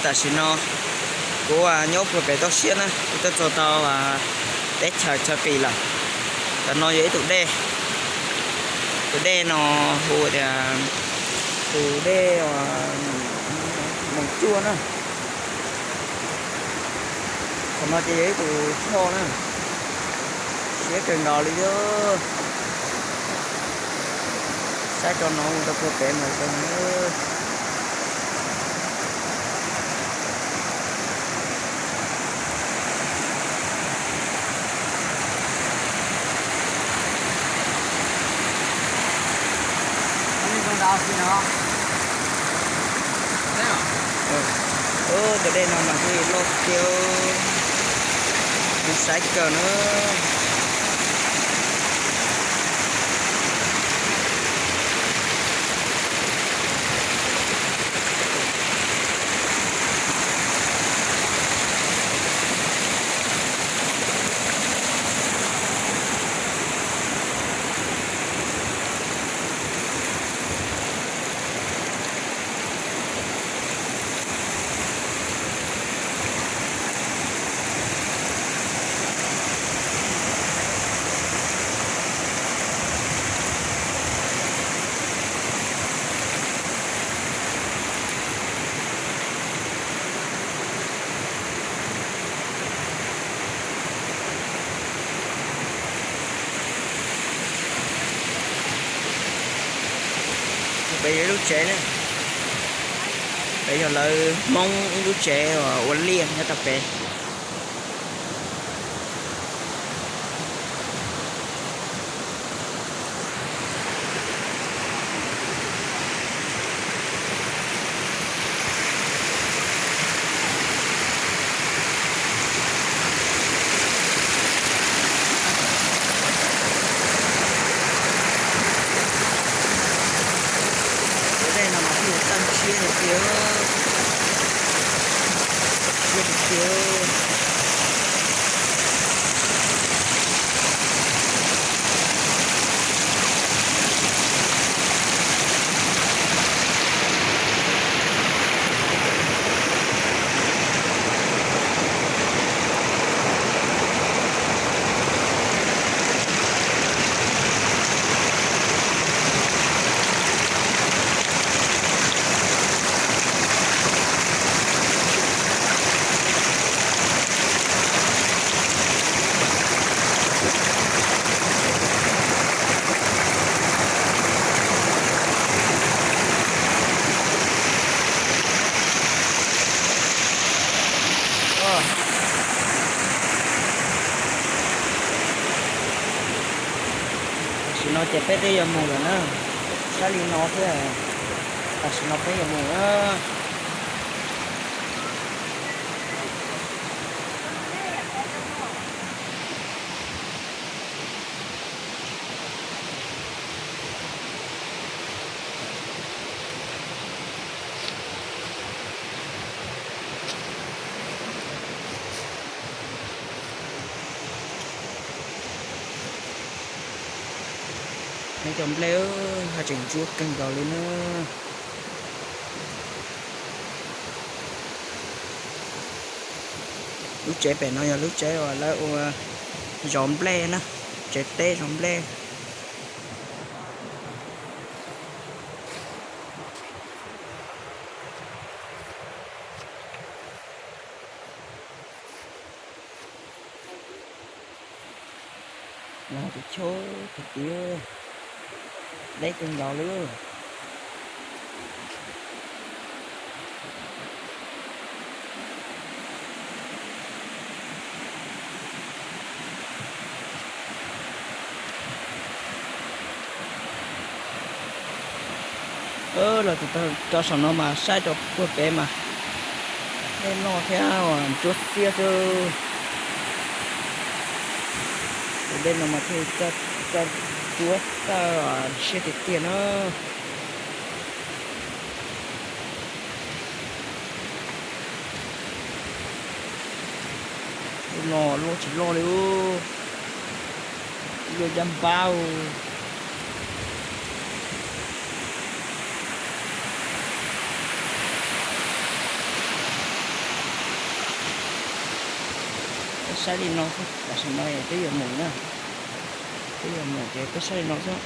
Tam sim no kuv nyob puag pem toj siab na, kuv tuaj txog tau teb chaws Chaw Qis lawm. Tam no yog ib tus dej, tus dej no hu tias tus dej Moos Cuaj na. Qhov no ces yog ib tus choj na, siab kawg nkaus li os. Saib rau no mus rau puag pem mas zoo. Cov dej no mas thiaj loj tiag, saib kawg na. Pem yog lub tsev na, pem yog lawv Hmoob ib lub tsev uas ua liaj nyob rau pem. Tus dej no mas thiaj txawj siab tiag tiag, siab tiag tiag. Tam sim no ces peb twb yuav mus lawm na. Saib li no thiab, tam sim no peb yuav mus na. Neb cov nplej haj tseem ntsuab kawg nkaus li na. Lub tsev pem no yog lub tsev uas lawv ua zov nplej na, tsev teb zov nplej. Tus choj tiag tiag, deb kawg nkaus li. Los txog rau saum no mas saib rau puag pem mas dej loj thiab ntsuab xiab xwb. Tus dej no mas thiaj txawj ntsuab txawj siab tiag tiag na. Lub no loj tsis loj li, loj caj npab. Saib li no xwb, tam sim no peb yuav mus na, peb yuav mus ces peb saib li no xwb.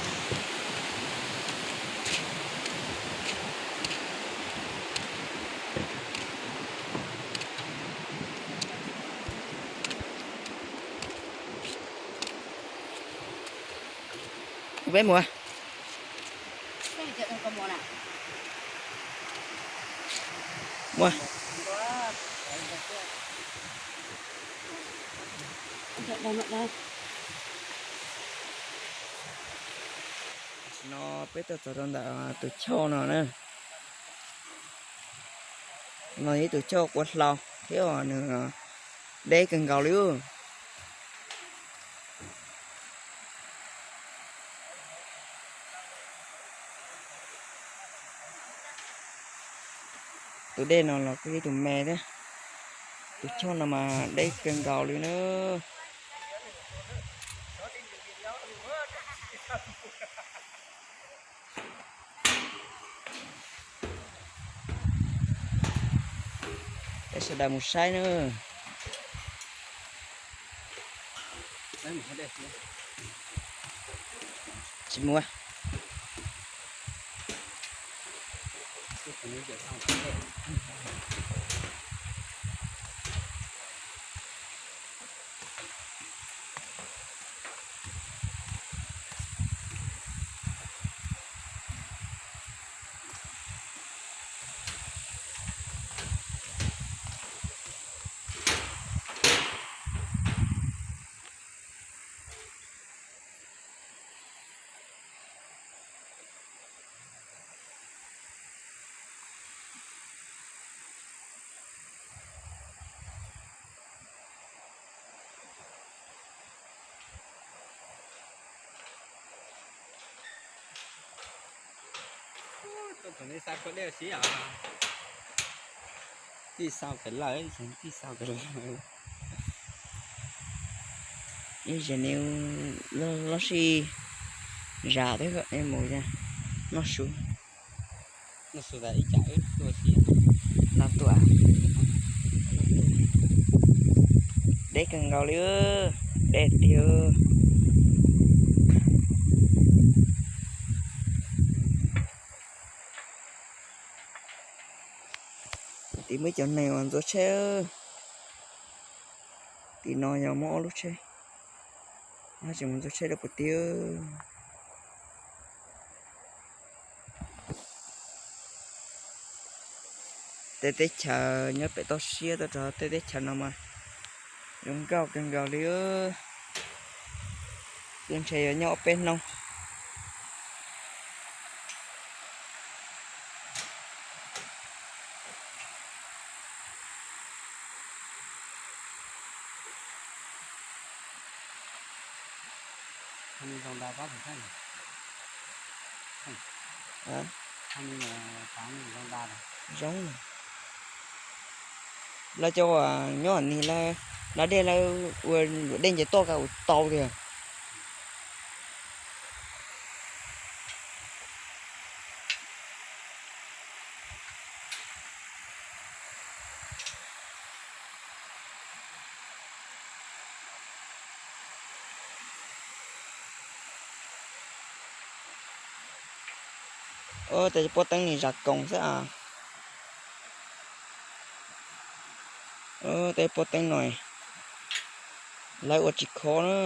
Peb mus. Mus. No peb tuaj txog rau ntawm tus choj no na. No yog ib tus choj quav hlau thiab nws deb kawg nkaus li. Tus dej no los kuj yog tus me thiab. Tus choj no mas deb kawg nkaus li na. Peb sawv daws mus saib na. Tsis mus. Tuaj thaum nej xa khuab dej ua si os. Tij xa pem lawm, tij xa pem lawm. Ib zaug ne, lub sij zam thiab mus noj su. Noj su tas ib cam wb tuaj si. No tuaj. Deb kawg nkaus li, deb tiag. Tim muaj ib cov neeg uas ntxuav tsheb. Tim no yog muaj ob lub tsheb. Tseem mus ntxuav tsheb rau puag tim. Tej teb chaws nyob pem toj siab tuaj rau tej teb chaws no mas zoo nkauj kawg nkaus li. Twb ntshe yuav nyob ob peb hnub. Zoo. Lawv cov uas nyob ni lawv, lawv dej lawv ua luam dej nce toj ka ua tau tiag. Tej pob teeb ni zam koos xwb as. Tej pob teeb no lawv ua tsis khov na.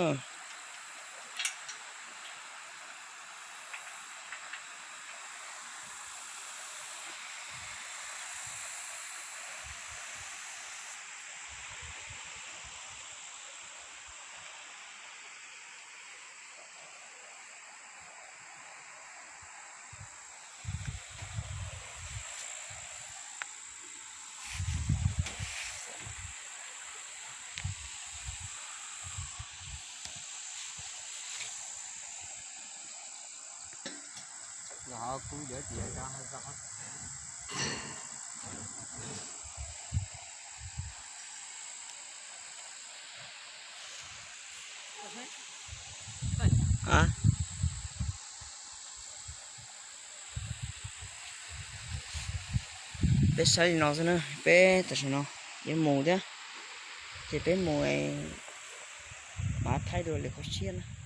Peb saib li no xwb na, peb tam sim no yuav mus thiab. Ces peb mus, mam thaij dua lwm qhov tshiab na.